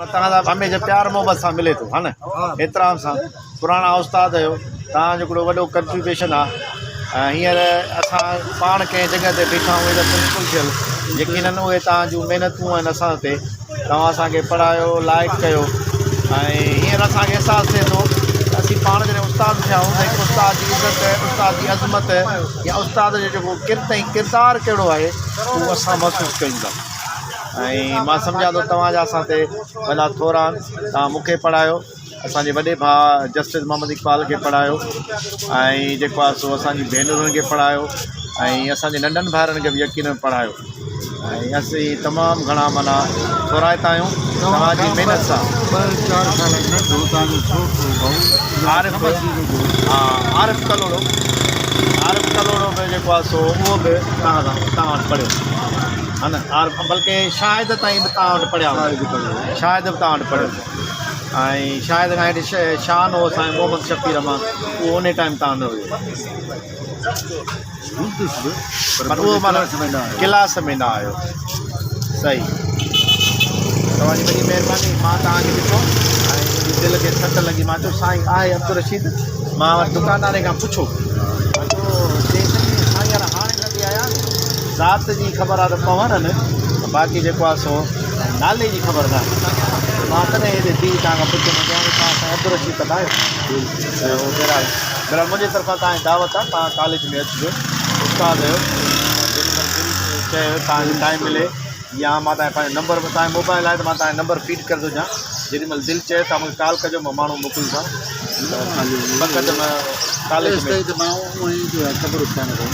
توهان سان هميشه پيار محبت سان ملي ٿو ها نه احترام سان پراڻا استاد آهيو توهان جو هڪڙو وڏو ڪنٽريبيوشن آهي ۽ هينئر اسان پاڻ ڪنهن جڳهه تي بيٺا آهيون اهي پرنسپل ٿيل يقينن اهي توهان جون محنتون آهن اسان تي توهان اسان کي پڙهايو لائق ڪيو ۽ هينئر اسان کي احساس ٿئي ٿو ته اسين پاڻ جڏهن استاد ٿيا آهيون ته هڪ استاد جي عزت استاد جي عظمت يا استاد جو جيڪو ڪرت ۽ ڪردار ڪهڙو آهي اهو اسان محسوس ڪيون ٿا ۽ مان سمجهان ٿو توهان جا اسان تي وڏا ٿورا آهن توهان مون کي پڙهايو اسان جي وڏي ڀاء جسٽس محمد اقبال کي پڙهايو ۽ جيڪو آهي سو اسان جي ڀينرن کي پڙهايو ۽ اسان جي ننڍن ڀائرن کي به يقينن پڙهايو ۽ اسين تمام گهڻا معنيٰ ٿورائتا آهيون توهان جي محنت سان. ٻه چار سال ننڍو توهان جو سوٽ هو ڀائو عارف ها عارف ڪلهوڙو عارف ڪلهوڙو به جيڪو آهي سو اهو به توهان سان توهان وٽ پڙهيو ها نه عارف بلڪه شاهد تائين به توهان وٽ پڙهيا شاهد به توهان وٽ پڙهيو ۽ شاهد کان هيٺ شان هو سائين محمد شفيع رحمان اهو ان ٽائيم توهان نه هيو هوندس به پر اهو معنيٰ ڪلاس ۾ نه آيو. صحيح توهان جي وڏي مهرباني مان توهان کي ڏٺو ۽ منهنجي دل کي سٽ لڳي مان چيو سائين آهي عبدالرشيد مان وري دڪاندار کان پڇو مان چيو چيائين سائين يار هاڻي نه پي آيا ذات جي خبر آهي ته پنهور آهن باقي جيڪو آهي سو نالي جي خبر نه آهي مان تڏهن هتي بيهي توهان کان پڇيو مان چيو توهان سائين عبدالرشيد ته نه آهيو بهرحال بهرحال منهنجي طرفان توهان کي دعوت آهي توهان ڪاليج ۾ اچجو استاد آهيو جيڏي مهل دل چئي توهان کي ٽائيم ملي يا مان توهان کي پنهنجو نمبر توهان جو موبائل آهي ته مان توهان کي نمبر فيڊ ڪري ٿو ڏيان جيڏي مهل دل چئي توهان مون کي ڪال ڪجو مان ماڻهو موڪليندوسانو ٻه قدم ڪاليج ۾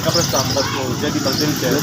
قبرستان بس پوء جيڏي مهل دل چئي.